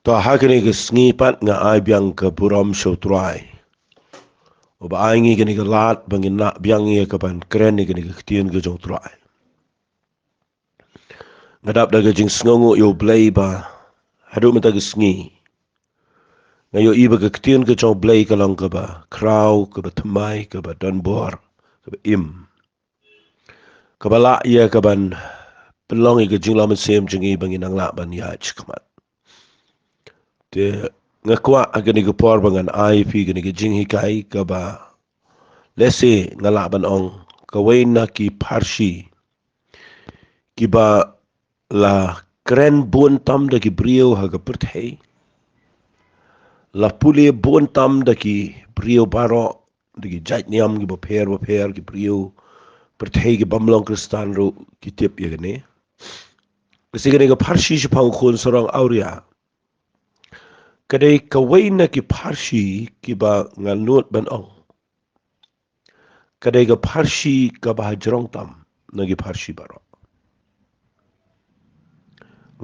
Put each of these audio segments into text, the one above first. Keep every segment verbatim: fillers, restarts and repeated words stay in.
Ba ha kane ka sngi pat nga ai biang ka burom sha U Trai, uba ai ngi kane ka lad ba ngin lah biang ïa kaban kren ïa kane ka ktien ka jong U Trai. Nga dap da ka jingsngewnguh ïa U Blei ba haduh mynta ka sngi nga ïohi ba ka ktien ka jong U Blei ka long kaba khraw, kaba thymmai, kaba donbor, kaba im, kaba lah ïa kaban pynlong ïa ka jinglong mynsiem jong ngi ba ngin nang lah ban ïaid shakhmat. Te nga kwah ha kane ka por ba ngan ai ïa phi kane ka jinghikai kaba lehse nga lah ban ong kawei na ki pharshi kiba la kren bun tam da ki briew ha ka pyrthei, la pule bun tam da ki briew baroh, da ki jait niam kiba pher ba pher, ki briew pyrthei ki bym long Khristan ruh ki tip ïa kane. Ka sngi kane ka pharshi shaphang u khun sarong awria ka dei kawei na ki pharshi kiba nga nud ban ong ka dei ka pharshi kaba hajrong tam na ki pharshi baroh.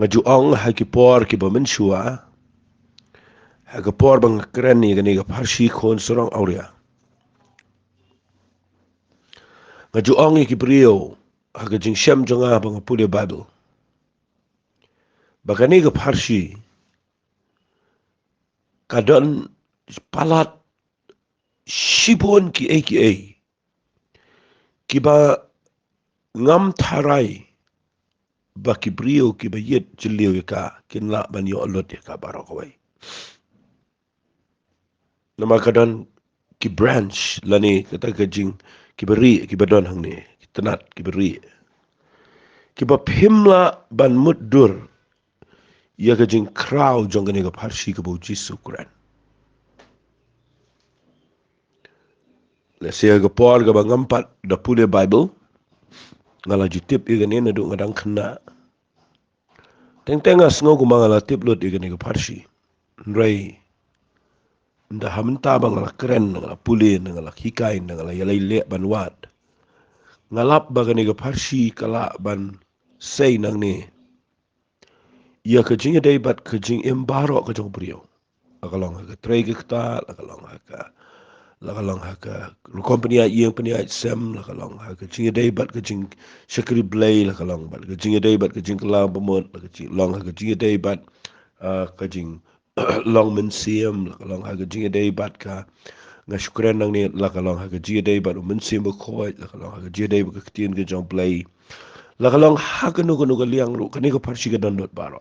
Nga ju ong ha ki por kiba mynshuwa, ha ka por ba nga kren ïa kane ka pharshi khun sarong awria, nga ju ong ïa ki briew ha ka jingshem jong nga ba nga pule Baibl ba kane ka pharshi ka don palat shibun kiei kiei kiba ngam tharai ba ki briew kiba ïeit jylliew ïa ka kin lah ban ïoh lut ïa ka baroh kawei. Namar ka don ki branch lane kata ka jing kiba rieh kiba don hangne, ki tnat kiba rieh kiba phim lah ban mutdur ïa ka jingkhraw jong kane ka pharshi kaba U Jisu u kren. Lehse ha ka por kaba ngam pat da pule Baibl nga la ju tip ïa kane naduh nga dang khynnah. Teng teng nga sngew kumba nga la tip lut ïa kane ka pharshi. Hynrei ynda ha mynta ba nga la kren, nga la pule, nga la hikai, nga la ïaleh leh ban wad, nga lap ba kane ka pharshi ka lah ban sei nangne ïa ka jingïadei bad ka jingim baroh ka jong u briew. La ka long ha ka trei ka ktah, la ka long ha ka, la ka long ha ka rukom pynïaid ïing pynïaid sem, la ka long ha ka jingïadei bad ka jingshakri Blei, la ka long bad ka jingïadei bad ka jingkylla bamut, la ka jing, long ha ka jingïadei bad, ah, ka jing long mynsiem, la ka long ha ka jingïadei bad ka, nga shu kren nangne, la ka long ha ka jingïadei bad u Mynsiem Bakhuid, la ka long ha ka jingïadei bad ka ktien ka jong U Blei, la ka long ha kano kano ka liang ruh, kane ka pharshi ka don lut baroh.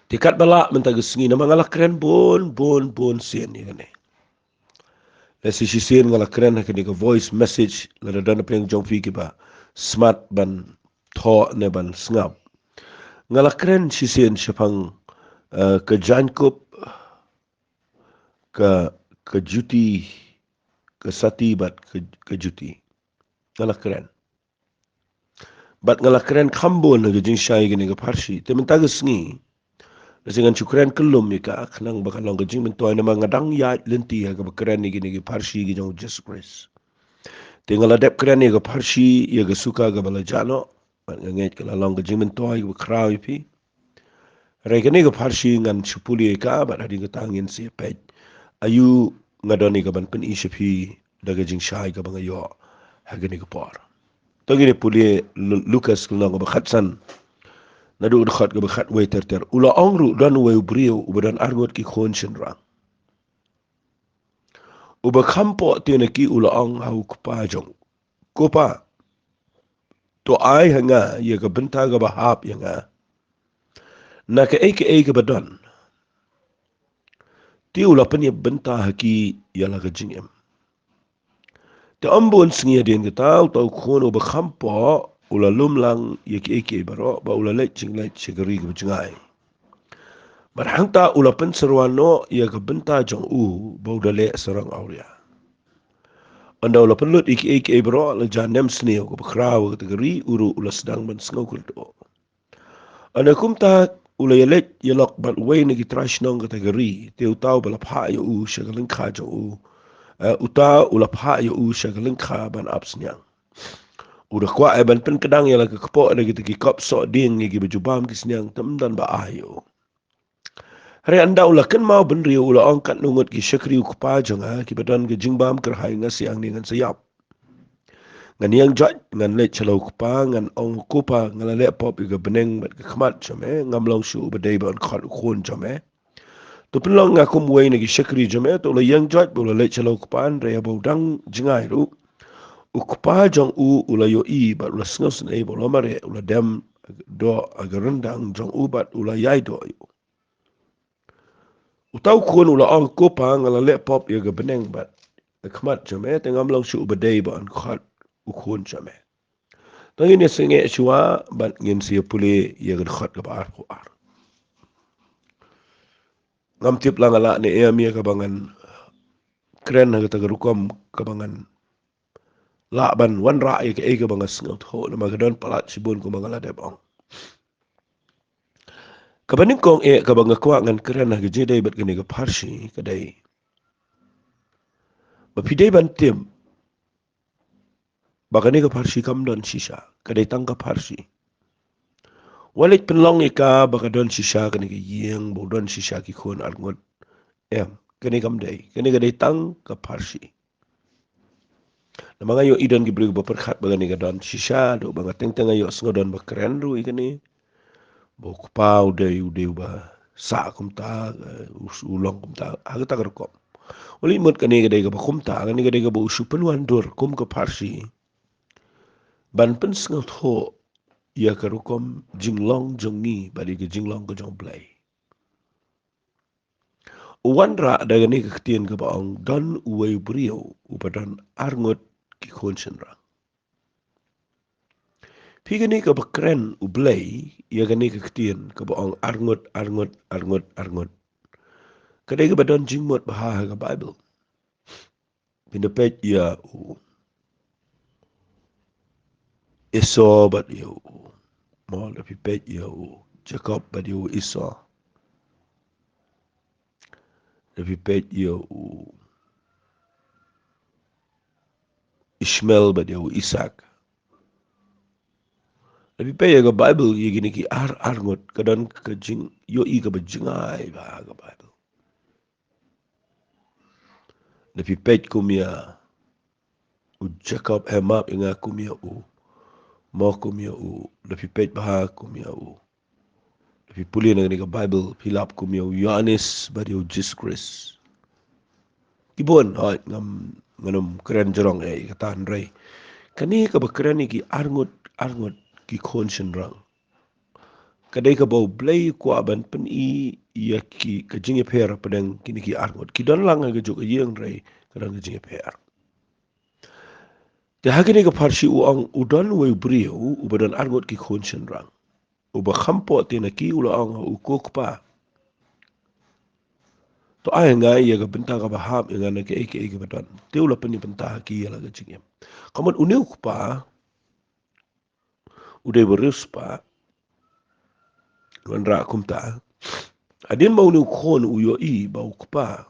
Te katba lah mynta ka sngi namar nga la kren bun bun bun sien ïa kane. Lehse shisien nga la kren ha kane ka voice message, lada don pdeng jong phi kiba smat ban thoh ne ban sngap. Nga la kren shisien shaphang, eh, ka jaiñkup, ka, ka juti, ka sati bad ka, ka juti. Nga la kren. Bad nga la kren kham bun ha ka jingshai kane ka pharshi. Te mynta ka sngi, lehse ngan shu kren kyllum ïa ka khnang ba kan long ka jingmyntoi namar nga dang ïaid lynti ha kaba kren ïa kine ki pharshi ki jong U Jisu Khrist. Te nga la dep kren ïa ka pharshi ïa ka suka kaba la jah noh. Bad nga ngeit ka la long ka jingmyntoi kaba khraw ïa phi. Hynrei kane ka pharshi ngan shu pule ïa ka bad hadien kata ngin sa peit aïu nga don ïa kaban pyni sha phi da ka jingshai kaba nga ïoh ha kane ka por. To ngin ïa pule Lu-, Lukas ka lynnong kaba khatsan, naduh ka dkhot kaba khatwei ter ter. U la ong ruh, don uwei u briew uba don arngut ki khun shynrang. Uba kham pop te na ki u la ong ha u kpa jong u, Ko pa, to ai ha nga ïa ka bynta kaba hap ïa nga na kaei kaei kaba don. Te u la pynïap bynta ha ki ïa la ka jingim. Te ym bun sngi hadien kata, uta u khun uba kham pop u la lum lang ïa kiei kiei baroh, bad u la leit jingleit sha ka ri kaba jngai. Bad hangta u la pynsyrwa noh ïa ka bynta jong u ba u da leh sarong awria. Ynda u la pynlut ïa kiei kiei baroh, la jan nem sniew kaba khraw ha kata ka ri, u ruh u la sdang ban sngew kyrduh. Ynda kumta u la ïaleit ïalok bad uwei na ki trai shnong kata ka ri, te uta uba la phah ïa u sha ka lyngkha jong u, eh, uta u la phah ïa u sha ka lyngkha ban ap sniang. U da kwah ban pynkdang ïa la ka kpoh da kita ki kop soh dieng ïa kiba ju bam ki sniang, te ym don ba ai ïa u. Hynrei ynda u la kynmaw bynriew, u la ong, katno ngut ki shakri u kpa jong nga kiba don ka jingbam kyrhai, nga sa ïeng ne ngan sa ïap? Ngan ïeng joit, ngan leit sha la u kpa, ngan ong, ko pa, nga la leh pop ïa ka bneng bad ka khmat jong me, ngam long shuh uba dei ban khot u khun jong me. To pynlong nga kum uwei na ki shakri jong me. Te u la ïeng joit bad u la leit sha la u kpa, hynrei haba u dang jngai ruh, u kpa jong u u la ïohi bad u la sngewsynei bad u la mareh, u la dem doh ha ka ryndang jong u bad u la ïai doh ïa u. Uta u khun u la ong, ko pa, nga la leh pop ïa ka bneng bad ka khmat jong me, te ngam long shuh uba dei ban khot u khun jong me. Te ngin ïa sngewsih shuwa bad ngin sa ïa pule ïa ka dkhot kaba arphew ar. Ngam tip la nga lah ne em ïa kaba ngan kren ha kata ka rukom, kaba ngan lah ban wanrah ïa kaei kaba nga sngewthuh, namar ka don palat shibun kumba nga la dep ong. Kaba nyngkong eh kaba nga kwah ngan kren ha ka jingïadei bad kane ka pharshi ka dei ba phi dei ban tip ba kane ka pharshi kam don shisha, ka dei tang ka pharshi. Wat leit pynlong ïa ka ba ka don shisha kane ka ïing, ba u don shisha ki khun arngut. Em, kane kam dei, kane ka dei tang ka pharshi. Namar nga ïohi don ki briew ba pyrkhat ba kane ka don shisha, haduh ba nga teng teng nga ïohsngew don ba kren ruh ïa kane, ba u kpa u dei, u dei uba sah kumta, eh, u, u long kumta ha kata ka rukom. Wat leit mut kane ka dei kaba kumta, kane ka dei kaba u shu pynwandur kum ka pharshi ban pynsngewthuh ïa ka rukom jinglong jong ngi bad ïa ka jinglong ka jong U Blei. U wanrah da kane ka ktien kaba ong, don uwei u briew uba don arngut ki khun shynrang. Phi, kane kaba kren U Blei ïa kane ka ktien kaba ong arngut, arngut, arngut, arngut, ka dei kaba don jingmut bha ha ka Baibl. Phin da peit ïa u Esau bad ïa u, mo, da phi peit ïa u Jakob bad ïa u Esau, da phi peit ïa u Ishmael bad ïa u Isak, da phi peit ïa ka Baibl, ïa kine ki ar arngut ka don ka jingïohi kaba jngai bha ha ka Baibl. Da phi peit kum ïa u Jakob, eh, map ïa nga, kum ïa u, mo, kum ïa u, da phi peit bha kum ïa u, da phi pule na kane ka Baibl, phi lap kum ïa u Ïoannis bad ïa u Jisu Khrist. Ki bun, hooid, ngam, ngan ym kren jrong eh ïa kata, hynrei kane kaba kren ïa ki arngut, arngut ki khun shynrang, ka dei kaba U Blei u kwah ban pyni ïa ki, ka jingïapher hapdeng kine ki arngut. Ki don lang ha kajuh ka ïing, hynrei ka don ka jingïapher. Te ha kane ka pharshi u ong, u don uwei u briew uba don arngut ki khun shynrang, uba kham poh te na ki, u la ong ha u, ko kpa, to ai ha nga ïa ka bynta kaba hap ïa nga na kaei kaei kaba don. Te u la pynïabynta ha ki ïa la ka jingim. Ka mut une u kpa u dei ba riewspah, wanrah kumta. Hadien ba une u khun u ïohi ba u kpa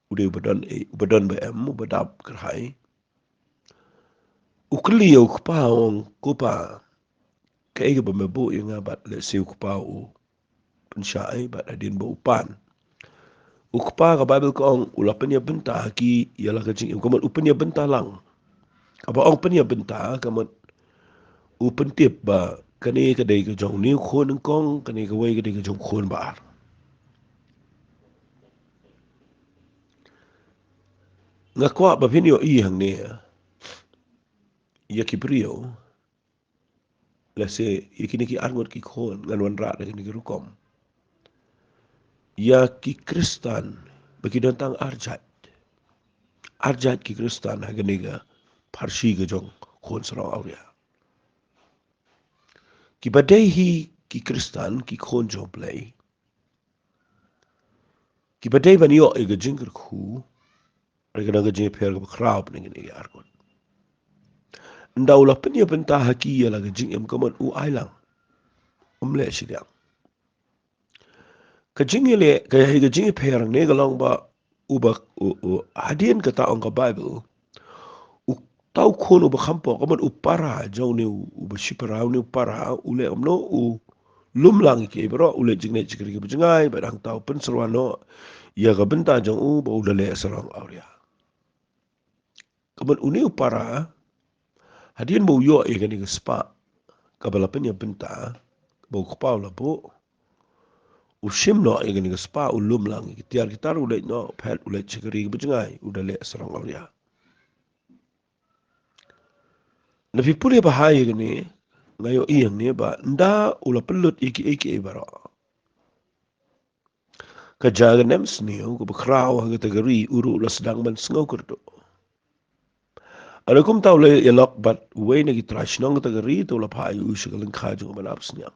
u dei uba don, eh, uba don ba em, uba dap kyrhai, u kylli ïa u kpa, u ong, ko pa, kaei kaba me buh ïa nga? Bad lehse u kpa u pynshai, bad hadien ba u pan, u kpa, ka Baibl ka ong, u la pynïabynta ha ki ïa la ka jingim. Ka mut u pynïabynta lang. Kaba ong pynïabynta, ka mut u pyntip ba kane ka dei ka jong une u khun nyngkong, kane kawei ka dei ka jong u khun ba ar. Nga kwah ba phin ïohi hangne ïa ki briew, lehse ïa kine ki arngut ki khun, ngan wanrah da kine ki rukom. Ïa ki Khristan ba ki don tang ar jait. Ar jait ki Khristan ha kane ka pharshi ka jong Khun Sarong Awria. Kiba dei hi ki Khristan, ki khun jong U Blei, kiba dei ban ïoh ïa ka jingkyrkhu, hynrei ka don ka jingïapher kaba khraw na kine ki arngut. Ynda u la pynïabynta ha ki ïa la ka jingim, ka mut u ai lang, um leh shiliang. Ka jingïaleh, ka, ka jingïapher hangne ka long ba uba, u, u, hadien kata, ong ka Baibl, u, Uta u khun uba kham pop, ka mut u para jong une uba shipara, une u para, u leh kumno, u lum lang ïa kiei baroh, u leh jingleh shakri kaba jngai, bad hangta u pynsyrwa noh ïa ka bynta jong u ba u da leh sarong awria. Ka mut une u para, hadien ba u ïoh ïa kane ka spah kaba la pynïabynta, ba u kpa u la buh, u shim noh ïa kane ka spah, u lum lang ïa ki tiar ki tar, u leit noh phet, u leh shakri kaba jngai, u da leh sarong awria. Lada phi pule bha ïa kane, nga ïohi hangne ba ynda u la pynlut ïa kiei kiei baroh, ka jia ka nemsniew kaba khraw ha kata ka ri, u ruh u la sdang ban sngew kyrduh. Hynrei kumta u la ïalok bad uwei na ki trai shnong kata ka ri, te u la phah ïa u sha ka lyngkha jong u ban ap sniang.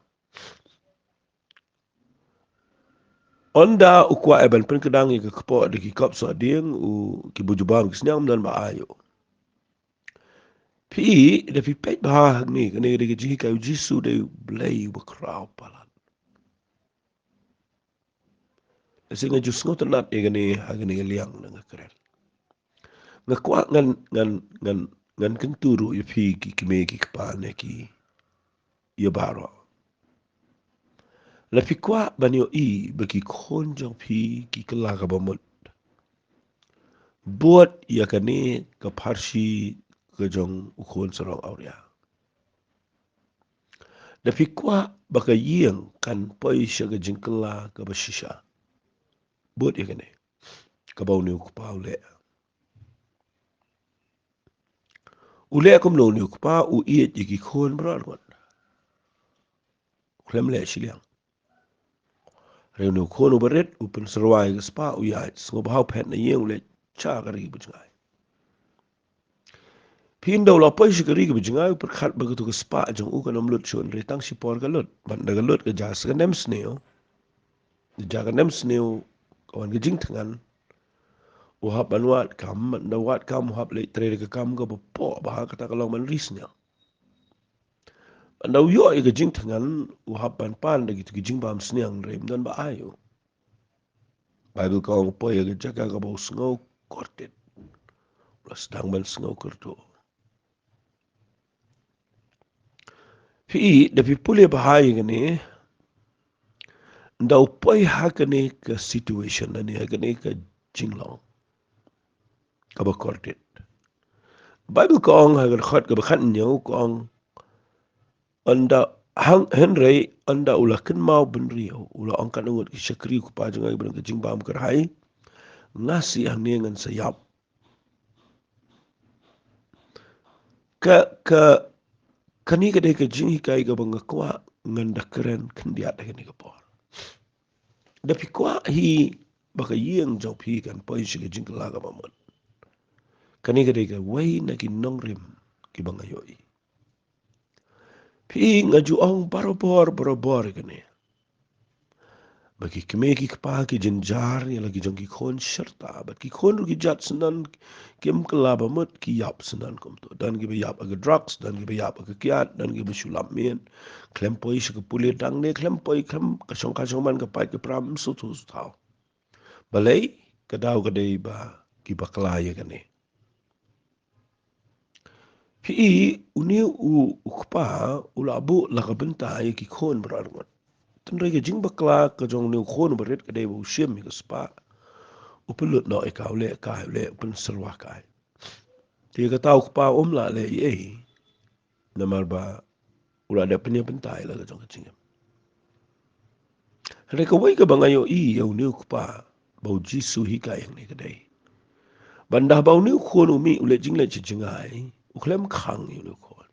Ynda u kwah ban pynkdang ïa ka kpoh da ki kop sohdieng, u, kiba ju bam ki sniang, ym don ba ai ïa u. Phi, lada phi peit bha hangne, kane ka dei ka jinghikai, u Jisu u dei U Blei uba khraw palat. Lehse nga ju sngewtynnat ïa kane ha kane ka liang, nga kren. Nga kwah ngan, ngan, ngan, ngan kyntu ruh ïa phi ki kmie ki kpa ne ki ïa baroh. Lada phi kwah ban ïohi ba ki khun jong phi ki kylla kaba mut, bud ïa kane ka pharshi ka jong u khun sarong awria. Lada phi kwah ba ka ïing kan poi sha ka jingkylla kaba shisha, bud ïa kane kaba une u kpa u leh. U leh kumno une u kpa? U ïeit ïa ki khun baroh arngut. U khlem leh shiliang. Hynrei une u khun uba rit, u pynsyrwa ïa ka spah, u ïaid sngewbha, u phet na ïing, u leit sha ka ri ba jngai. Phi, ynda u la poi sha ka ri kaba jngai, u pyrkhat ba katu ka spah jong u kan ym lut shuh, hynrei tang shipor ka lut. Bad ynda ka lut, ka jia sa ka nemsniew. Ka jia ka nemsniew, ka wan ka jingthngan. U hap ban wad kam, bad ynda u wad kam, u hap leit trei da ka kam kaba poh bha, kata ka long ban ri sniang. Bad ynda u ïoh ïa ka jingthngan, u hap ban pan da kito ki jingbam sniang, hynrei ym don ba ai ïa u. Baibl ka ong u poi ha ka jaka kaba u sngew kordit. U la sdang ban sngew kyrduh. Phi, lada phi pule bha ïa kane, ynda u poi ha kane ka situation ne ha kane ka jinglong kaba kordit, Baibl ka ong ha ka dkhot kaba khathynñiew, ka ong, ynda hang, hynrei ynda u la kynmaw bynriew, u la ong, katno ngut ki shakri u kpa jong nga kiba don ka jingbam kyrhai, nga shu hangne ngan sa ïap. Ka, ka, kane ka dei ka jinghikai kaba nga kwah ngan da kren khyndiat ha kane ka por. Lada phi kwah hi ba ka ïing jong phi kan poi sha ka jingkylla kaba mut, kane ka dei kawei na ki nongrim kiba nga ïohi. Phi, nga ju ong barabor, barabor ïa kane, ba ki kmie ki kpa ki jynjar ïa la ki jong ki khun shirta, bad ki khun ruh ki jait syndon, kim kylla ba mut, ki ïap syndon kumto. Don kiba ïap ha ka drugs, don kiba ïap ha ka kiad, don kiba shu lap miet, khlem poi sha ka pule dang ne, khlem poi, khlem ka shong ka shong man, ka pait ka pram, shu tu shu thaw. Balei? Ka daw ka dei ba ki bakla ïa kane. Phi, une u, u kpa u la buh la ka bynta ïa ki khun baroh arngut. Hynrei ka jingbakla ka jong une u khun uba rit ka dei ba u shim ïa ka spah, u pynlut noh ïa ka, u leh kai, u leh, u pynsyrwa kai. Te kata u kpa um lah leh ei ei, namar ba u la dep pynïabynta ïa la ka jong ka jingim. Hynrei kawei kaba nga ïohi ïa une u kpa ba u Jisu u hikai hangne ka dei ba ynda ba une u khun u mih u leit jingleit sha jngai, u khlem khang ïa une u khun.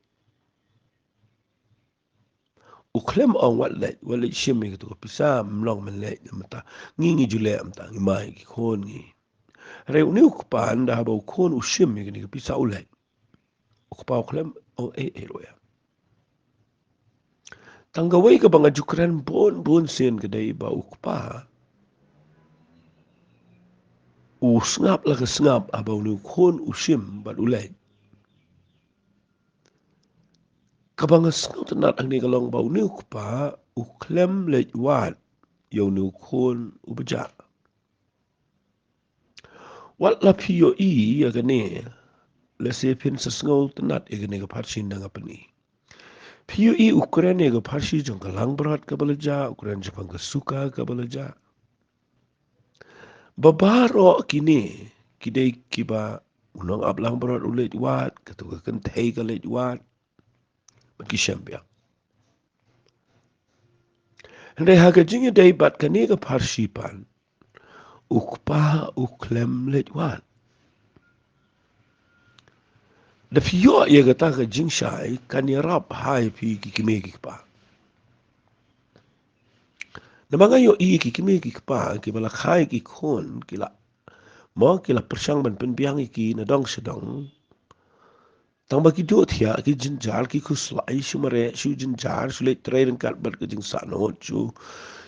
U khlem ong, wat leit, wat leit shim ïa katu ka pisa, ym long, men leit mynta. Ngi, ngi ju leh mynta, ngi mai ki khun ngi. Hynrei une u kpa, ynda ba u khun u shim ïa kane ka pisa, u leit. U kpa u khlem ong ei ei ruh ïa. Tang kawei kaba nga ju kren bun bun sien ka dei ba u kpa u sngap la ka sngap haba une u khun u shim bad u leit. Kaba nga sngewtynnat hangne ka long ba une u kpa u khlem leit wad ïa une u khun uba jah. Wat la phi ïohi ïa kane, lehse phin sa sngewtynnat ïa kane ka pharshi nda nga pyni. Phi ïohi u kren ïa ka pharshi jong ka langbrot kaba la jah, u kren jong ka suka kaba la jah. Ba baroh kine ki dei kiba u nongap langbrot u leit wad, katu ka kynthei ka leit wad. Bad ki shem biang. Hynrei ha ka jingïadei bad kane ka pharshi pat, u kpa u khlem leit wad. Da phi ïoh ïa kata ka jingshai kan ïarap ha ïa phi ki kmie ki kpa. Namar nga ïohi ki kmie ki kpa kiba la kha ïa ki khun ki la, mo, ki la pyrshang ban pynbiang ïa ki na dong sha dong. Tang ba ki duh thiah, ki jynjar, ki khuslai, shu mareh, shu jynjar, shu leit trei ryngkat bad ka jingsahnud, shu,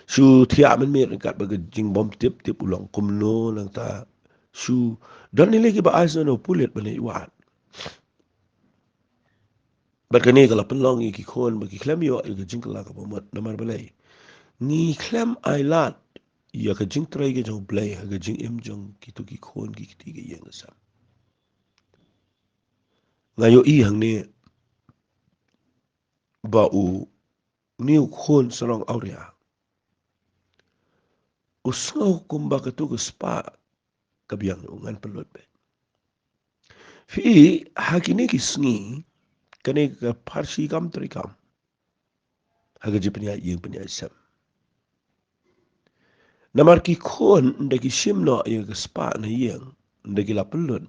shu thiah mynmiet ryngkat bad ka jingbymtip, tip u long kumno, nangta shu don ïa lei kiba ai sngewbha pulit ban ïa wad. Bad kane ka la pynlong ïa ki khun ba ki khlem ïoh ïa ka jingkylla kaba mut, namar balei? Ngi khlem ai lad ïa ka jingtrei ka jong U Blei ha ka jingim jong kitu ki khun ki kti ki ïing ki sem. Nga ïohi hangne ba u, une u khun sarong awria u sngew kumba katu ka spah ka biang ïa u, ngan pynlut beit. Phi, ha kine ki sngi kane ka pharshi kam trei kam ha ka jingpynïaid ïing pynïaid sem. Namar ki khun ynda ki shim noh ïa ka spah na ïing, ynda ki la pynlut,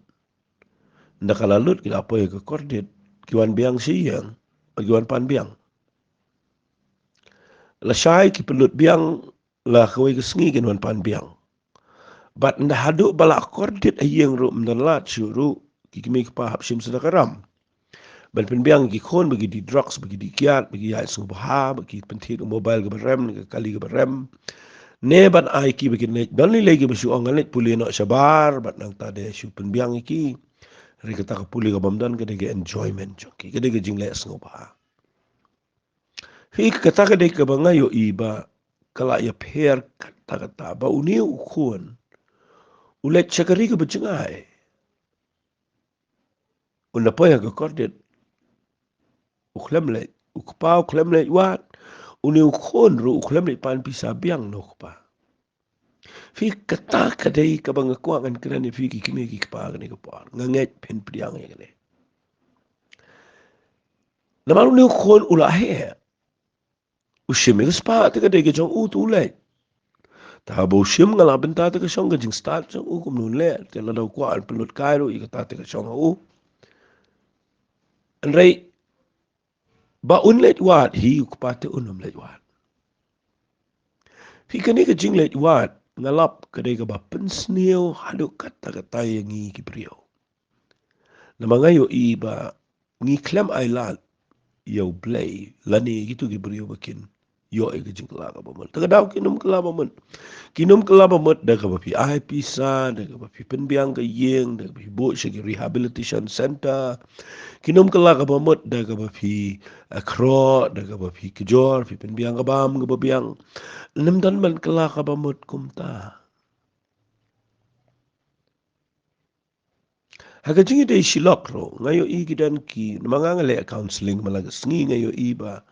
ynda ka la lut ki la poi ha ka kordit, ki wan biang sha ïing, ki wan pan biang. Lashai ki pynlut biang, la kawei ka sngi kin wan pan biang. Bad ynda haduh ba la kordit ha ïing ruh ym don lad shuh ruh, ki kmie ki kpa hap shim sdang ka ram ban pynbiang ki khun ba ki die drugs, ba ki die kiad, ba ki ïaid sngewbha, ba ki pynthied ka mobile kaba rem, ka kali kaba rem. Ne ban ai ki ba kin leit don lei lei kiba shu ong ngan leit pule noh shabar, bad nangta de shu pynbiang ïa ki. Hynrei kata ka pule kabym don ka dei ka enjoyment jong ki, ka dei ka jingleh sngewbha. Phi, kata ka dei kaba nga ïohi ba ka la ïapher katta katta, ba une u khun u leit sha ka ri kaba jngai. Ynda poi ha ka kordit u khlem leit, u kpa u khlem leit wad, une u khun ruh u khlem leit pan pisa biang na u kpa. Phi, kata ka dei kaba nga kwah ngan kren ïa phi ki kmie ki kpa kane ka por. Nga ngeit phin pdiang ïa kane. Namar une u khun u la heh. U shim ïa ka spah, te ka dei ka jong u, te u leit. Te haba u shim, nga la bynta te ka shong, ka jingstad jong u kumno un leh, te lada u kwah ban pynlut kai ruh ïa kata te ka shong ha u. Hynrei ba un leit wad hi u kpa te un ym leit wad. Phi, kane ka jingleit wad nga lap ka dei kaba pynsniew haduh katta katta ïa ngi ki briew. Namar nga ïohi ba ngi khlem ai lad ïa U Blei lane kitu ki briew ba kin ïoh ïa ka jingkylla kaba mut. Te ka daw kin ym kylla ba mut. Kin ym kylla ba mut da kaba phi ai pisa, da kaba phi pynbiang ka ïing, da kaba phi buh sha ki rehabilitation center. Kin ym kylla kaba mut da kaba phi, eh, khroh, da kaba phi kjor, phi pynbiang ka bam kaba biang. Ym don ban kylla kaba mut kumta. Ha ka jingïadei shi lok ruh, nga ïohi ki don ki, namar nga nga leh counselling man la ka sngi, nga ïohi ba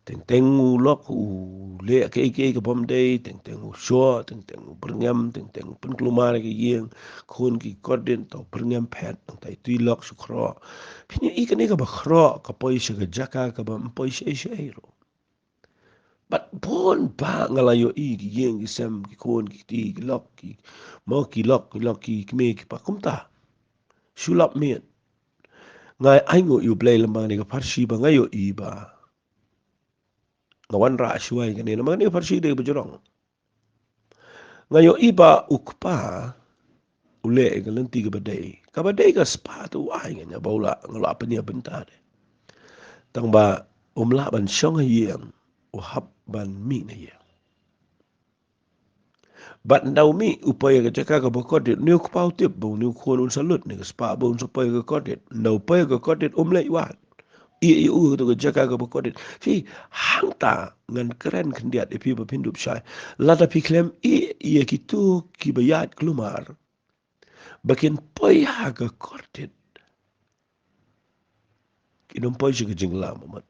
teng teng u lok u leh kaei kaei kabym dei, teng teng u shoh, teng teng u byrngem, teng teng u pynkulmar ïa ka ïing, khun ki kordit, to byrngem phet, nangta i tu i lok shu khroh. Phin ïohi kane kaba khroh ka poi sha ka jaka kaba ym poi shaei shaei ruh. Bad bun ba nga la ïohi ki ïing ki sem, ki khun ki kti, ki lok ki, mo, ki lok ki lok, ki kmie ki kpa kumta. Shu lap miet. Nga ainguh ïa U Blei lyngba kane ka pharshi ba nga ïohi ba nga wanrah shuwa ïa kane, namar kane ka pharshi dei ba jrong. Nga ïohi ba u kpa u leh ïa ka lynti kaba dei, kaba dei ka spah te u ai, nga ïa ba u lah, nga lah pynïa bynta de. Tang ba um lah ban shong ha ïing, u hap ban mih na ïing. Bad ynda u mih u poi ha ka jaka kaba kordit, une u kpa u tip ba une u khun un sa lut ne ka spah ba un sa poi ha ka kordit. Ynda u poi ha ka kordit um leit wad. Ïa, ïa u ha ka jaka kaba kordit. Phi, hangta ngan kren khyndiat ïa phi ba phin dup shai. Lada phi khlem ïa, ïa kitu kiba ïaid kulmar ba kin poi ha ka kordit, kin ym poi sha ka jingkylla ba mut.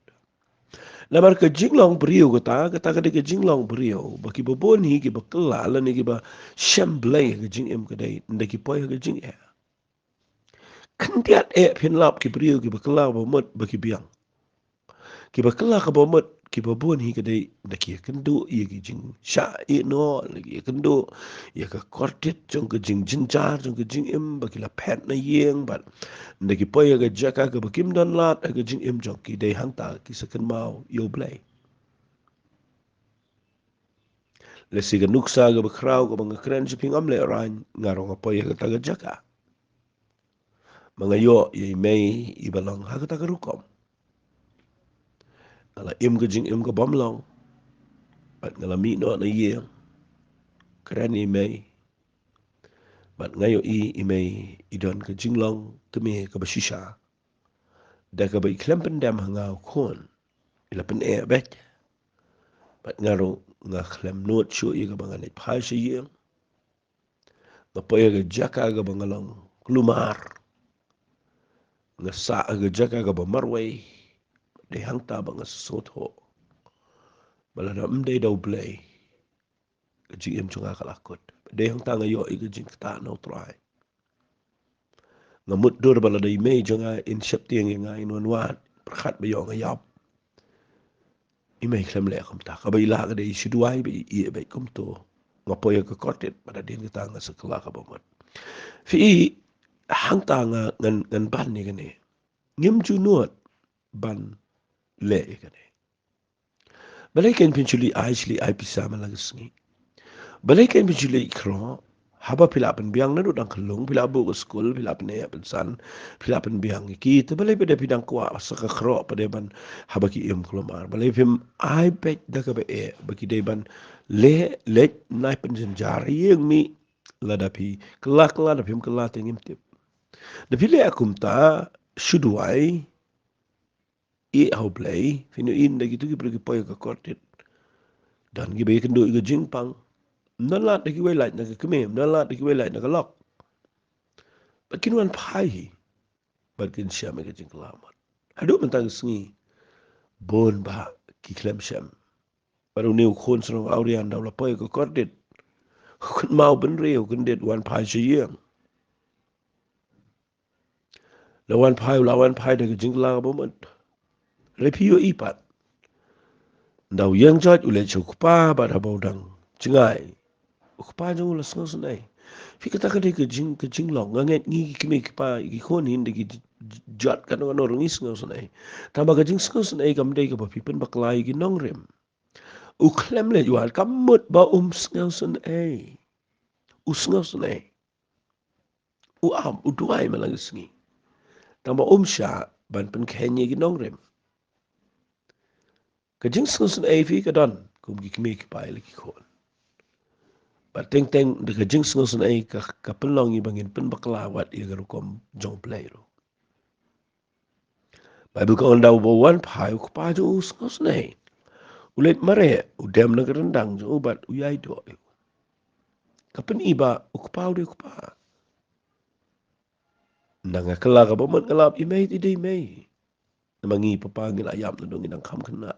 Namar ka jinglong briew kata, kata ka dei ka jinglong briew ba kiba bun hi kiba kylla lane kiba shem Blei ha ka jingim ka dei ynda ki poi ha ka jingeh. Khyndiat eh phin lap ki briew kiba kylla ba mut ba ki biang. Kiba kylla kaba mut kiba bun hi ka dei ynda ki ïakynduh ïa ki jingshah ïehnoh, ynda ki ïakynduh ïa ka kordit jong ka jingjynjar jong ka jingim, ba ki la phet na ïing, bad ynda ki poi ha ka jaka kaba kim don lad ha ka jingim jong ki, dei hangta ki sa kynmaw ïa U Blei. Lehse ka nuksa kaba khraw kaba nga kren sha phi, ngam lehraiñ, nga ruh nga poi ha kata ka jaka. Ma nga ïoh ïa i mei iba long ha kata ka rukom. Nga la im ka jingim ka bym long. Bad nga la mih noh na ïing. Kren ïa i mei. Bad nga ïohi i mei i don ka jinglong kmie kaba shisha. Da kaba i khlem pyndem ha nga u khun, i la pyneh beit. Bad nga ruh nga khlem nud shuh ïa kaba ngan leit phai sha ïing. Nga poi ha ka jaka kaba nga long kulmar. Nga sah ha ka jaka kaba marwei. Dei hangta ba nga sngewthuh ba lada ym dei da U Blei, ka jingim jong nga ka la kut. Dei hangta nga ïoh ïa ka jingktah na U Trai. Nga mutdur ba lada i mei jong nga in sheptieng ïa nga, in wanwad, pyrkhat ba ïoh nga ïap. I mei khlem leh kumta. Kaba i lah ka dei i shu duwai ba i ïeh beit kumto. Nga poi ha ka kordit, bad hadien kata nga sa kylla kaba mut. Phi i, hangta nga ngan, ngan ban ïa kane. Ngim ju nud ban leh ïa kane. Balei kein phin shu leit ai, shu leit ai pisa man la ka sngi? Balei kein phin shu leit khroh? Haba phi la pynbiang naduh dang khyllung, phi la buh ka skul, phi la pyneh pynsan, phi la pynbiang ïa ki, te balei pat de phi dang kwah sa ka khroh pat de ban haba ki im kulmar? Balei phim ai beit da kaba eh ba ki dei ban leh leit nai pynjynjar ïing mih, lada phi kylla kylla, da phim kylla te ngim tip. Da phi leh kumta, shu duwai, ïeh ha U Blei, phin ïohi ynda kito ki briew ki poi ha ka kordit, don kiba ïakynduh ïa ka jingpang. Ym don lad da kiwei, lait na ka kmie, ym don lad da kiwei, lait na ka lok. Bad kin wan phai hi. Bad kin shem ïa ka jingkylla mut. Haduh mynta ka sngi, bun bah ki khlem shem. Bad une u khun shnong Awria ynda u la poi ha ka kordit, u kynmaw bynriew kyndit wan phai sha ïing. La wan phai, u la wan phai da ka jingkylla kaba mut. Hynrei phi ïohi pat, ynda u ïeng joit u leit sha u kpa, bad haba u dang jngai, u kpa jong u la sngewsynei. Phi, kata ka dei ka jing, ka jinglong. Nga ngeit ngi ki kmie ki kpa, ki khun hi ynda ki j-, j-, jot kano kano ruh ngi sngewsynei. Tangba ka jingsngewsynei kam dei kaba phi pynbakla ïa ki nongrim. U khlem leit wad, kam mut ba um sngewsynei. U sngewsynei. U ap, u duwai man la ka sngi. Tangba um shah ban pynkheiñ ïa ki nongrim. Ka jingsngewsynei phi ka don kum ki kmie ki kpa ïa la ki khun. Bad teng teng da ka jingsngewsynei ka, ka pynlong ïa ba ngin pynbakla wat ïa ka rukom jong U Blei ruh. Baibl ka ong ynda uba wan phai u kpa jong u u sngewsynei. U leit mareh, u dem na ka ryndang jong u bad u ïai duh ïa u. Ka pyni ba u kpa u dei u kpa. Ynda nga kylla kaba mut nga lap i mei i dei i mei. Namar ngi papa ngi la ïap naduh ngi dang kham khynnah.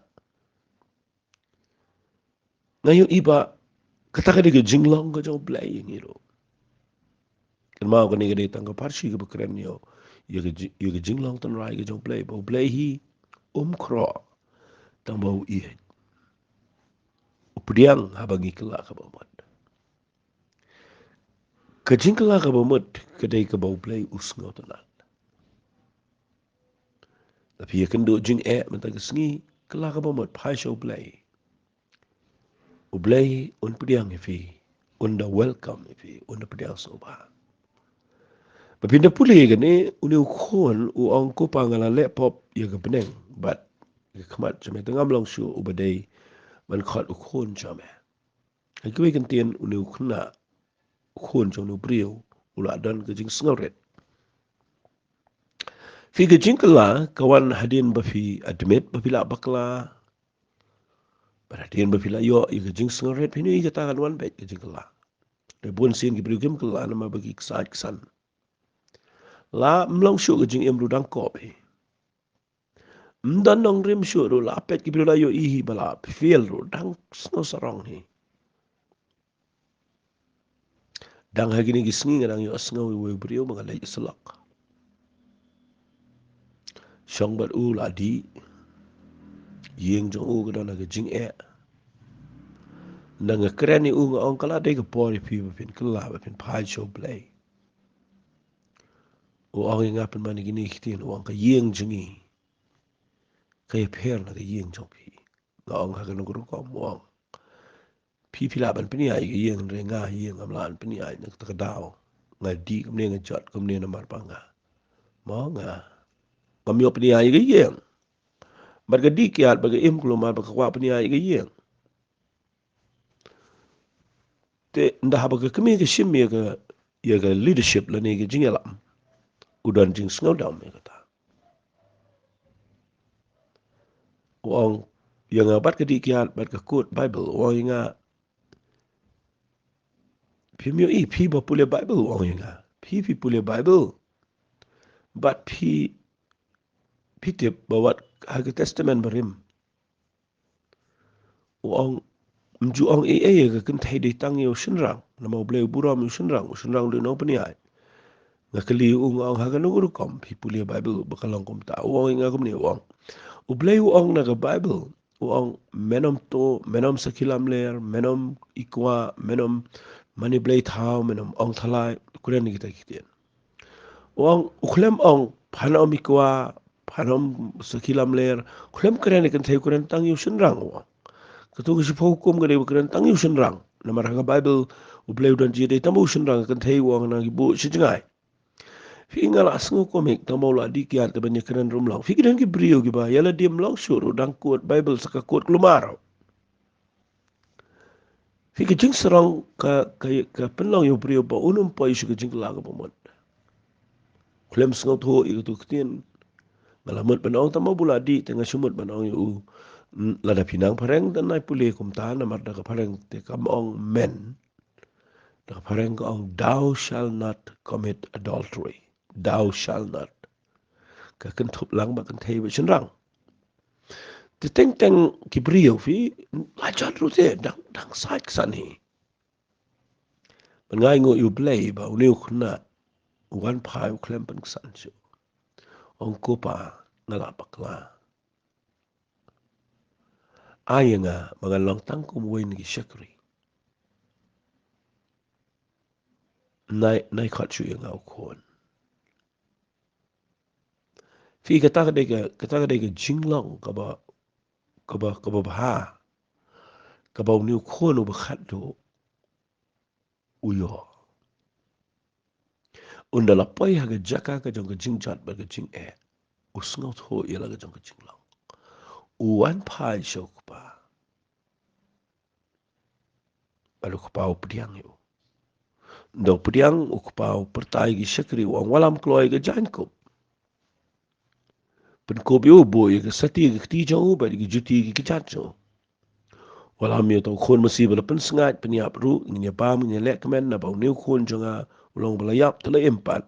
Nga ïohi ba kata ka dei ka jinglong ka jong U Blei ïa ngi ruh. Kynmaw kane ka dei tang ka pharshi kaba kren ïa, ïa ka ji-, ïa ka jinglong tynrai ka jong U Blei, ba U Blei hi um khroh tangba u ïeit. U pdiang haba ngi kylla kaba mut. Ka jingkylla kaba mut ka dei kaba U Blei u sngewtynnat. Lada phi ïakynduh jingeh mynta ka sngi, kylla kaba mut, phai sha U Blei. U Blei un pdiang ïa phi, un da welcome ïa phi, un da pdiang sngewbha. Ba phin da pule ïa kane, une u khun u ong, ko pa, nga la leh pop ïa ka bneng bad ïa ka khmat jong me, te ngam long shuh uba dei ban khot u khun jong me. Ha kiwei ki ktien une u khynnah, u khun jong une u briew, u la don ka jingsngewrit. Phi, ka jingkylla ka wan hadien ba phi admit ba phi la bakla. Bad hadien ba phi la ïoh ïa ka jingsngewrit, phin ïohi kata kan wan beit ka jingkylla. Te bun sien ki briew kim kylla namar ba ki ksaid ksan. La ym long shuh ka jingim ruh dang kop hi. Ym don nongrim shuh ruh, la peit ki briew la ïohi hi ba la fail ruh, dang sngew sarong hi. Dang ha kine ki sngi nga dang ïohsngew ïa uwei u briew ba nga leit syllok. Shong bad u la dih. Ïing jong u ka don ha ka jingeh. Nda nga kren ïa u nga ong ka la dei ka por ïa phi ba phin kylla ba phin phai sha U Blei. U ong ïa nga pynban ïa kine ki ktien, u ong ka ïing jong ngi ka ïapher na ka ïing jong phi. Nga ong ha kano ka rukom, u ong phi phi lah ban pynïaid ïa ka ïing, hynrei nga ïing ngam lah ban pynïaid na kata ka daw. Nga dih kumne, nga jot kumne namar ba nga, mo, nga ngam ïoh pynïaid ïa ka ïing. Bad ka dih kiad bad ka im kulmar ba ka kwah pynïaid ïa ka ïing. Te ynda haba ka kmie ka shim ïa ka, ïa ka leadership lane ka jingïalam, u don jingsngewdam ïa kata. U ong ïa nga bad ka dih kiad bad ka quote Bible, u ong ïa nga, phim ïohi, phi ba pule Bible, u ong ïa nga. Phi phi pule Bible. Bad phi, phi tip ba wat ha ka Testament Barim, u ong, ym ju ong ei ei ïa ka kynthei, dei tang ïa u shynrang. Namar U Blei u burom ïa u shynrang, u shynrang u dei nongpynïaid. Nga kylli u, nga ong ha kano ka rukom, phi pule Bible ba ka long kumta? U ong ïa nga kumne, u ong, U Blei u ong na ka Bible, u ong, men ym tuh, men ym sakhi lamler, men ym ikwah, men ym mane blei thaw, men ym ong thalai, u kren ïa kita ki ktien. U ong, u khlem ong phan ym ikwah, phan ym sakhi lamler, u khlem kren ïa ka kynthei, u kren tang ïa u shynrang, u ong. Katto ka shiphew hukum ka dei ba kren tang ïa u shynrang. Namar ha ka Bible U Blei u don jingïadei tang bad u shynrang, ka kynthei u ong na ki buh shi jngai. Phi, nga la sngew kumne tang ba u la dih kiad, te ban ïakren ruh ym long. Phi, ki don ki briew kiba ïa lade ym long shuh ruh, dang quote Bible sa ka quote kulmar. Phi, ka jingsarong ka, ka, ka pynlong ïa u briew ba un ym poi sha ka jingkylla kaba mut. Khlem sngewthuh ïa kito ki ktien. Nga la mut ban ong tang ba u la dih, te nga shu mut ban ong ïa u, mm, lada phi nang phareng te nai pule kumta, namar da ka phareng te kam ong men. Da ka phareng ka ong, "Thou shalt not commit adultery." Thou shalt not. Ka kynthup lang ba kynthei bad shynrang. Te teng teng ki briew, phi, la jot ruh te dang, dang sait ksan hi. Ban ngai nguh ïa U Blei ba une u khynnah u wan phai, u khlem pynksan shuh. Ong, "Ko Pa, nga la bakla. Ai ïa nga ba ngan long tang kum uwei na ki shakri. Nai, nai khot shuh ïa nga u khun." Phi, kata ka dei ka, kata ka dei ka jinglong kaba, kaba, kaba bha, kaba une u khun uba khatduh u ïoh. Ynda la poi ha ka jaka ka jong ka jingjot bad ka jingeh, u sngewthuh ïa la ka jong ka jinglong. U wan phai sha u kpa. Bad u kpa u pdiang ïa u. Ynda u pdiang, u kpa u pyrta ïa ki shakri, u ong, "Wallam kloi ka jaiñkup." Pynkup ïa u, buh ïa ka sati ïa ka kti jong u bad ïa ki juti ïa ki kjat jong u. Wallam ïa uta u khun masi ba la pynsngaid, pynïap ruh, ngin ïa bam, ngin ïa leh kmen, naba une u khun jong nga u long ba la ïap te la im pat,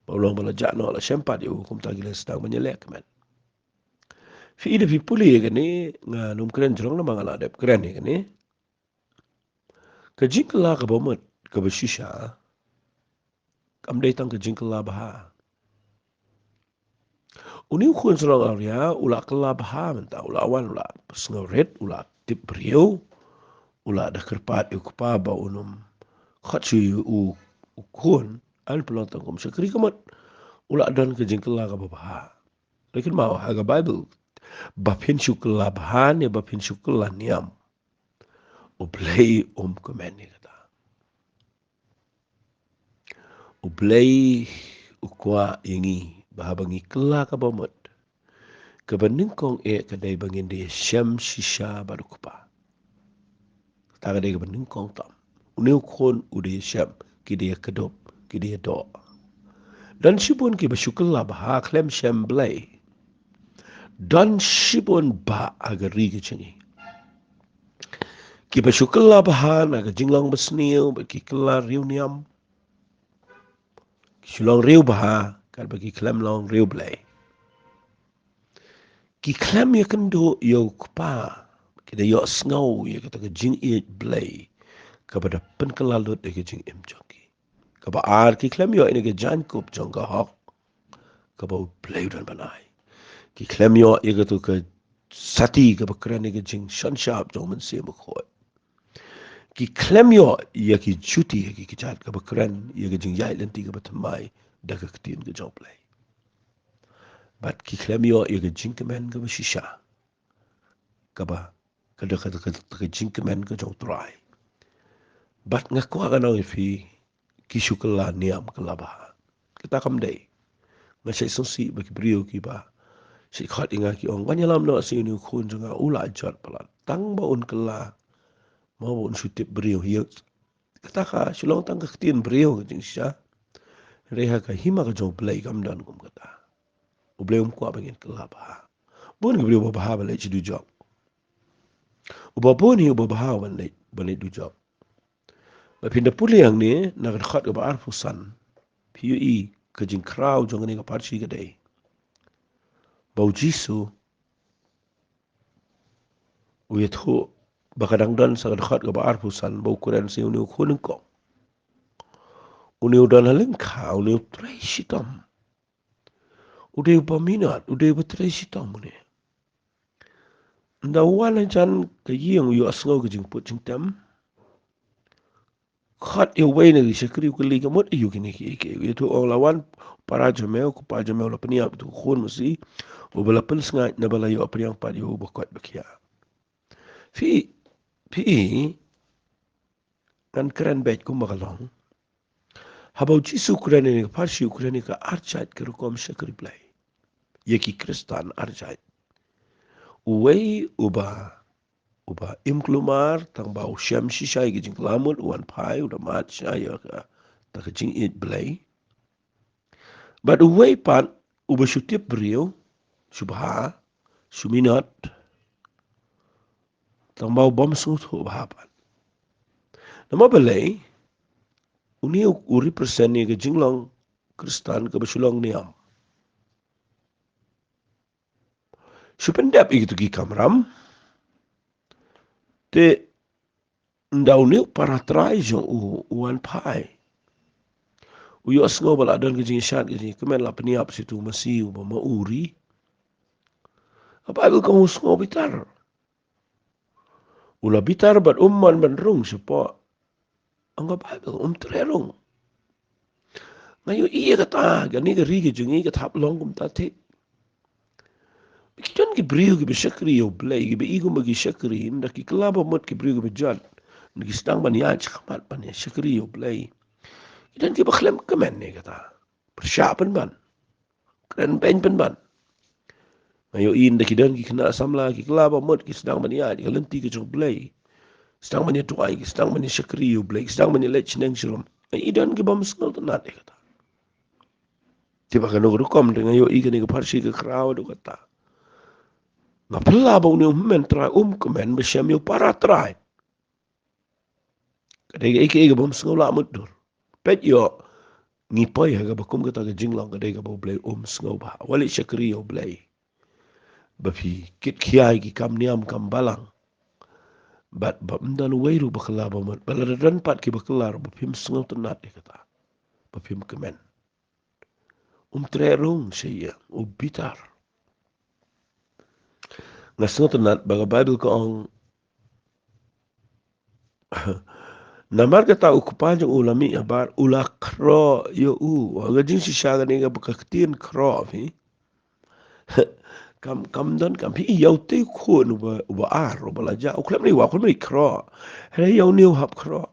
ba u long ba la jah noh, la shem pat ïa u, kumta ki la sdang ban ïa leh kmen. Phi, da phi pule ïa kane, nga nym kren jrong namar nga la dep kren ïa kane. Ka jingkylla kaba mut, kaba shisha, kam dei tang ka jingkylla bha. Une u khun sarong awria u la kylla bha mynta, u la wan, u la sngewrit, u la tip briew, u la da kyrpad ïa u kpa ba un ym khot shuh ïa u, u khun, un pynlong tang kum shakri ka mut. U la don ka jingkylla kaba bha. Lei kynmaw ha ka Baibl, ba phin shu kylla bha ne ba phin shu kylla niam, U Blei um kmen ïa kata. U Blei u kwah ïa ngi ba haba ngi kylla kaba mut, kaba nyngkong eh ka dei ba ngin da ïashem shisha bad u kpa. Kata ka dei kaba nyngkong tam. Une u khun u da ïashem, ki da ïakdup, ki da ïadoh. Don shibun kiba shu kylla bha khlem shem Blei. Don shibun bah ha ka ri ka jong ngi kiba shu kylla bha na ka jinglong basniew, ba ki kylla riewniam. Ki shu long riewbha katba ki khlem long riewblei. Ki khlem ïakynduh ïa u Kpa, ki da ïohsngew ïa kata ka jingïeit Blei kaba da pynkylla lut ïa ka jingim jong ki. Kaba ar, ki khlem ïoh ïa ka jaiñkup jong ka hok kaba U Blei u don ban ai. Ki khlem ïoh ïa kata ka sati kaba kren ïa ka jingshon shap jong u Mynsiem Bakhuid. Ki khlem ïoh ïa ki juti, ïa ki kjat kaba kren ïa ka jingïaid lynti kaba thymmai da ka ktien ka jong U Blei. Bad ki khlem ïoh ïa ka jingkmen kaba shisha, kaba ka da ka, ka, ka, ka jingkmen ka jong U Trai. Bad nga kwah ban ong ïa phi, ki shu kylla niam kylla bha. Kata kam dei. Nga shait sngewsih ba ki briew kiba shait khot ïa nga ki ong, wan ïalam noh sha une u khun jong nga, u la jot palat. Tang ba un kylla, mo ba un shu tip briew hi. Kata ka shu long tang ka ktien briew ka jingshisha. Hynrei ha ka hima ka jong U Blei kam don kum kata. U Blei um kwah ba ngin kylla bha. Bun ki briew ba bha ba leit sha dujok. Uba bun hi uba bha ban leit, ban leit dujok. Ba phin da pule hangne na ka dkhot kaba arphew san, phi ïohi ka jingkhraw jong kane ka pharshi ka dei ba U Jisu u ïathuh ba ka dang don sa ka dkhot kaba arphew san ba u kren sha une u khun nyngkong. Une u don ha lyngkha, une u trei shitom. U dei uba minot, u dei uba trei shitom une. Ynda u wan hajan ka ïing u ïohsngew ka jingput jingtem. Khot ïa uwei na ki shakri u kylli, ka mut aïu kine kiei kiei. U ïathuh u ong, la wan para jong me, u kpa jong me u la pynïap ïa utu u khun masi uba la pynsngaid naba la ïoh pdiang pat ïa u bakhuid bakhiah. Phi, phi, ngan kren beit kumba ka long. Haba U Jisu u kren ïa kane ka pharshi, u kren ïa ka arjait ka rukom shakri Blei ïa ki Khristan arjait. Uwei uba, uba im kulmar, tang ba u shem shisha ïa ka jingkylla mut, u wan phai, u da mad shisha ïa kata ka jingïeit Blei. Bad uwei pat uba shu tip briew, shu bha, shu minot, tang ba u bym sngewthuh bha pat. Namar balei? Une u, u represent ïa ka jinglong Khristan kaba shu long niam. Shu pyndep ïa kito ki kamram. Te ynda une u para trai jong u u wan phai, u ïohsngew ba la don ka jingïashad, ka jingkmen, la pynïap sha utu u masi uba ma uri. Ka Baibl ka ong u sngew bitar. U la bitar bad um mon ban rung shapoh. Ong ka Baibl, um treh rung. Nga ïohi ïa kata, kane ka ri ka jong ngi ka hap long kumta te. Ki don ki briew kiba shakri ïa U Blei, kiba i kumba ki shakri, ynda ki kylla ba mut ki briew kiba jot, ynda ki sdang ban ïaid shakhmat ban ïa shakri ïa U Blei, ki don kiba khlem kmen ïa kata. Pyrshah pynban. Kren beiñ pynban. Nga ïohi ynda ki don ki khynnah samla, ki kylla ba mut, ki sdang ban ïaid ka lynti ka jong U Blei, sdang ban ïa duwai, ki sdang ban ïa shakri ïa U Blei, ki sdang ban ïa leit shneng sha rum. Nga ïohi don ki bym sngewtynnat ïa kata. Te ba kano ka rukom, te nga ïohi kane ka pharshi ka khraw haduh katta. Nga phylla ba une u hynmen trai um kmen ba shem ïa u para trai. Ka dei kaei kaei ka bym sngew lah mutdur. Peit ïoh, ngi poi ha kaba kum kata ka jinglong, ka dei kaba U Blei um sngew bha. Wat leit shakri ïa U Blei ba phi kit khia ïa ki kam niam kam balang. Bad ba ym don uwei ruh ba kylla ba mut, ba lada don pat kiba kylla ruh ba phim sngewtynnat ïa kata, ba phim kmen. Um treh rung sha ïing, u bitar. Nga sngewtynnat ba ka Baibl ka ong, namar kata u kpa jong u la mih habar, u la khroh ïa u. Ka jingshisha kane kaba ka ktien khroh phi, kam, kam don, kam phi ïa utu u khun uba, uba ar, uba la jah, u khlem lei wah, u khlem lei khroh. Hynrei ïa une u hap khroh.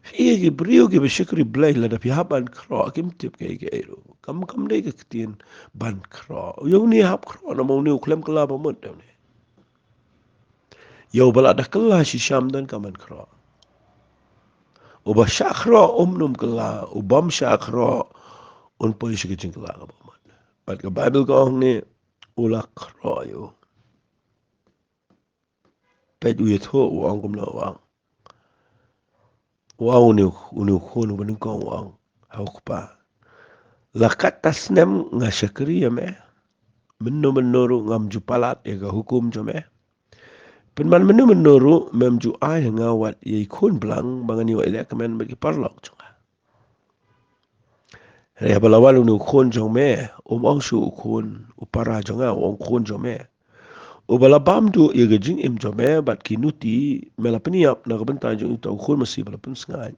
Phi ki briew kiba shakri Blei, lada phi hap ban khroh, kim tip kaei kaei ruh. Kam, kam dei ka ktien ban khroh. Ïa une hap khroh, namar une u khlem kylla ba mut ïa une. Ïa uba la da kylla shisha ym donkam ban khroh. Uba shah khroh um nym kylla, u bym shah khroh un poi sha ka jingkylla kaba mut. Bad ka Baibl ka ong ne, u la khroh ïa u. Peit u ïathuh, u ong kumno, u ong. U ong une, une u khun uba nyngkong, u ong ha u kpa, la katto snem nga shakri ïa me. mynno mynno ruh ngam ju palat ïa ka hukum jong me. Pynban mynno mynno ruh mem ju ai ha nga wat ïa i khun blang ba ngan ïoh ïalehkmen bad ki paralok jong nga. Hynrei haba la wan une u khun jong me, um ong shuh u khun u para jong nga, u ong khun jong me. Uba la bam duh ïa ka jingim jong me bad ki nuti me la pynïap na ka bynta jong uta u khun masi ba la pynsngaid.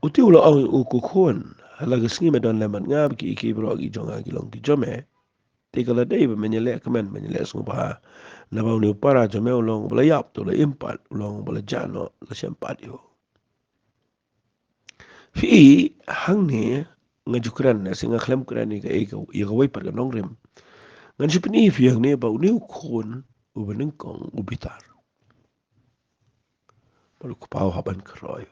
Uti u la ong ïa u, ko khun, ha la ka sngi me don lem bad nga, ba kiei kiei baroh ki jong nga ki long ki jong me. Te ka la dei ba men ïalehkmen, men ïaleh sngewbha. Naba une u para jong me u long uba la ïap, te u la im pat, u long uba la jah noh, la shem pat ïa u. Phi i, hangne nga ju kren, lehse nga khlem kren ïa ka, ïa ka, ïa kawei pat ka nongrim. Ngan shu pyni ïa phi hangne ba une u khun uba nyngkong u bitar. Bad u kpa u hap ban khroi.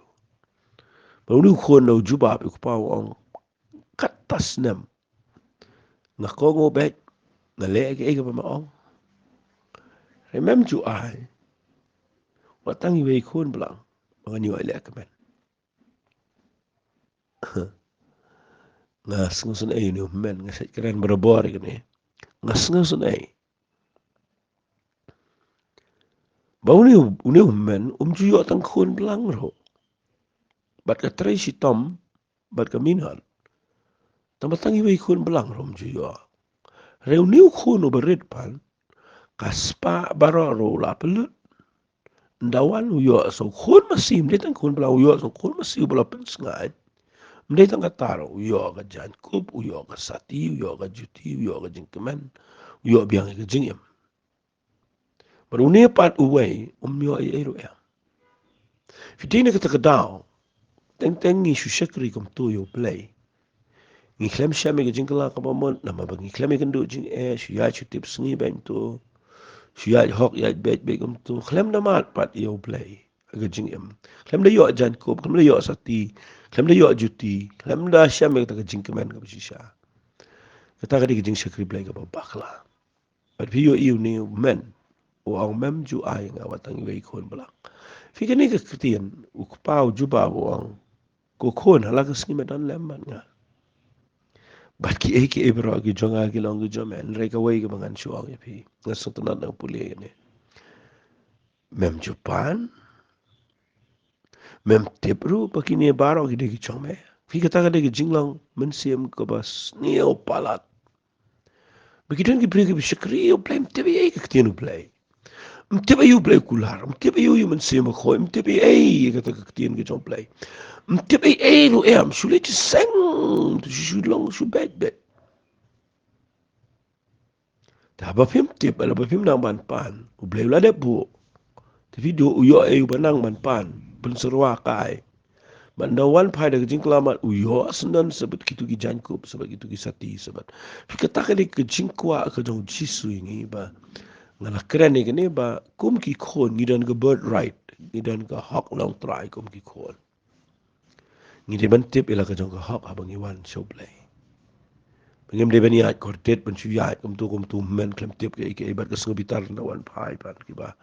Bad une u khun u jubab ïa u kpa, u ong, katta snem nga kohnguh beit, nga leh kaei kaba me ong. Hynrei mem ju ai wat tang iwei i khun blang ba ngan ïoh ïalehkmen. Nga sngewsynei ïa une u hynmen, nga shait kren barabor ïa kane. Nga sngewsynei ba une u, une u hynmen um ju ïoh tang khun blang ruh. Bad ka trei shitom bad ka minot, tang ba tang iwei i khun blang ruh um ju ïoh. Hynrei une u khun uba rit pat, ka spah baroh ruh u la pynlut. Ynda wan u ïoh sa u khun masi, ym dei tang khun blang, u ïoh sa u khun masi uba la pynsngaid. Ym dei tang kata ruh, u ïoh ka jaiñkup, u ïoh ka sati, u ïoh ka juti, u ïoh ka jingkmen, u ïoh biang ïa ka jingim. Bad une pat uwei um ïoh ei ei ruh em. Phi tip, na kata ka daw teng teng ngi shu shakri kumto ïa U Blei. Ngi khlem shem ïa ka jingkylla kaba mut, namar ba ngi khlem ïakynduh jingeh, shu ïaid shu tip sngi beit kumto, shu ïaid hok ïaid beit beit kumto, khlem da mad pat ïa U Blei ha ka jingim. Khlem da ïoh jaiñkup, khlem da ïoh sati, khlem da ïoh juti, khlem da shem ïa kata ka jingkmen kaba shisha. Kata ka dei ka jingshakri Blei kaba bakla. Bad phi ïohi une u hynmen u ong, mem ju ai nga wat tang iwei i khun blang. Phi, kane ka ktien, u kpa u jubab u ong, ko khun, ha la ka sngi me don lem bad nga, bad kiei kiei baroh ki jong nga ki long ki jong me. Hynrei kawei kaba ngan shu ong ïa phi, nga sngewtynnat nang pule ïa kane. Mem ju pan, mem tip ruh ba kine baroh ki dei ki jong me. Phi, kata ka dei ka jinglong mynsiem kaba sniew palat. Ba ki don ki briew kiba shakri ïa U Blei, ym tip ei ei ka ktien U Blei. Ym tip ei ei U Blei u kular, ym tip ei ei u Mynsiem Bakhuid, ym tip ei ei ïa kata ka ktien ka jong U Blei. Ym tip ei ei ruh em, shu leit shu seng, shu, shu long shu beit beit. Te haba phim tip, haba phim nang ban pan, U Blei u la dep buh. Te phi duh u ïoh ei uba nang ban pan, pynsyrwa kai. Bad ynda u wan phai da ka jingkylla mat, u ïoh syndon sa bad kito ki jaiñkup, sa bad kito ki sati, sa bad. Phi, kata ka dei ka jingkwah ka jong U Jisu ïa ngi ba, nga la kren ïa kane ba kum ki khun ngi don ka birthright, ngi don ka hok nongtrai kum ki khun. Ngi dei ban tip ïa la ka jong ka hok haba ngi wan sha U Blei. Ba ngim dei ban ïaid kordit, ban shu ïaid kumto kumto, hynmen khlem tip kaei kaei, bad ka sngewbitar ynda wan phai pat kiba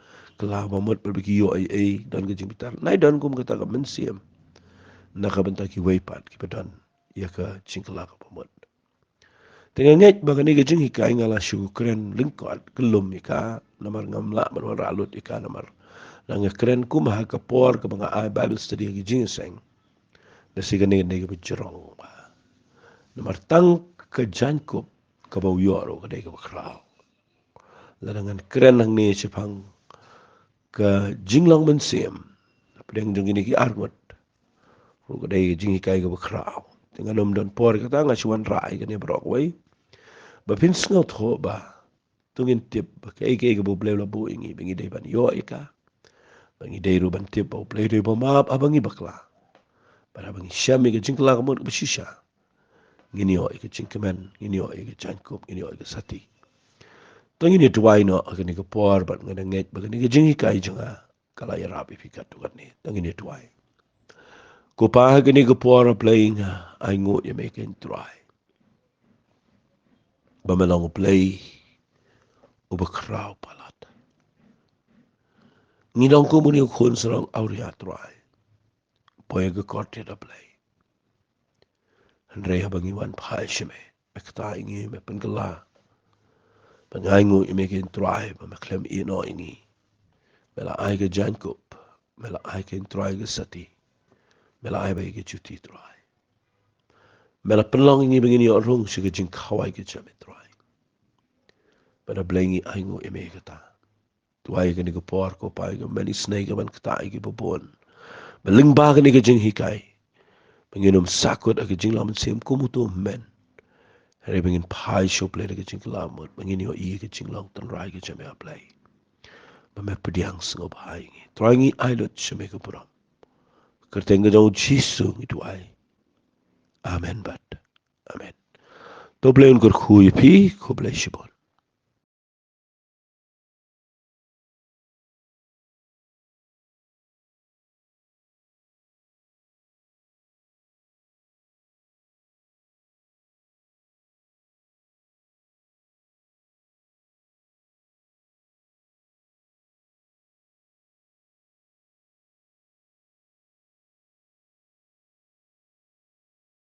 kylla ba mut, bad ba ki ïoh ei ei, don ka jingbitar. Nai don kum kata ka mynsiem na ka bynta kiwei pat kiba don ïa ka jingkylla kaba mut. Te nga ngeit ba kane ka jinghikai nga la shu kren lyngkot kyllum ïa ka, namar ngam lah ban wanrah lut ïa ka, namar la nga kren kum ha ka por kaba nga ai Bible study ha ki jingïaseng. Lehse kane ka dei kaba jrong, namar tang ka jaiñkup kaba u ïoh ruh ka dei kaba khraw. Lada ngan kren hangne shaphang ka jinglong mynsiem hapdeng jong kine ki arngut, ruh ka dei ka jinghikai kaba khraw. Te ngan ym don por, kata nga shu wanrah ïa kane baroh kawei, ba phin sngewthuh ba to ngin tip ba kaei kaei kaba U Blei u la buh ïa ngi, ba ngi dei ban ïoh ïa ka, ba ngi dei ruh ban tip ba U Blei u dei uba map haba ngi bakla. Bad haba ngi shem ïa ka jingkylla ka mut kaba shisha, ngin ïoh ïa ka jingkmen, ngin ïoh ïa ka jaiñkup, ngin ïoh ïa ka sati. To ngin ïa duwai noh ha kane ka por, bad nga da ngeit ba kane ka jinghikai jong nga ka la ïarap ïa phi katto katne. To ngin ïa duwai. Ko Pa, ha kane ka por, A Blei, nga ainguh ïa me kein, Trai, ba me long U Blei uba khraw palat. Ngi long kum une u khun sarong awria, Trai, poi ha ka kordit, A Blei. Hynrei haba ngi wan phai sha me, me kta ïa ngi, me pynkylla. Ba nga ainguh ïa me ko Trai ba me khlem ïehnoh ïa ngi. Me la ai ka jaiñkup, me la ai ko Trai ka sati, me la ai bad ka juti Trai. Me la pynlong ïa ngi ba ngin ïoh rung sha ka jingkhawai ka jong me Trai. Bad A Blei ngi ainguh ïa me kata. Duwai kane ka por ko Pa ïa ka mynsngi ka ban ktah ïa ki babun. Ba lyngba kane ka jinghikai ba ngin ym sahkut ha ka jingïalam mynsiem kum uto u hynmen. Hynrei ba ngin phai sha U Blei da ka jingkylla mut ba ngin ïohi ïa ka jinglong tynrai ka jong me A Blei. Ba me pdiang sngewbha ïa ngi. Trai ngi ai lut sha me ka burom. Kyrteng ka jong U Jisu ngi duwai. Amen bad amen. To U Blei un kyrkhu ïa phi, khublei shibun.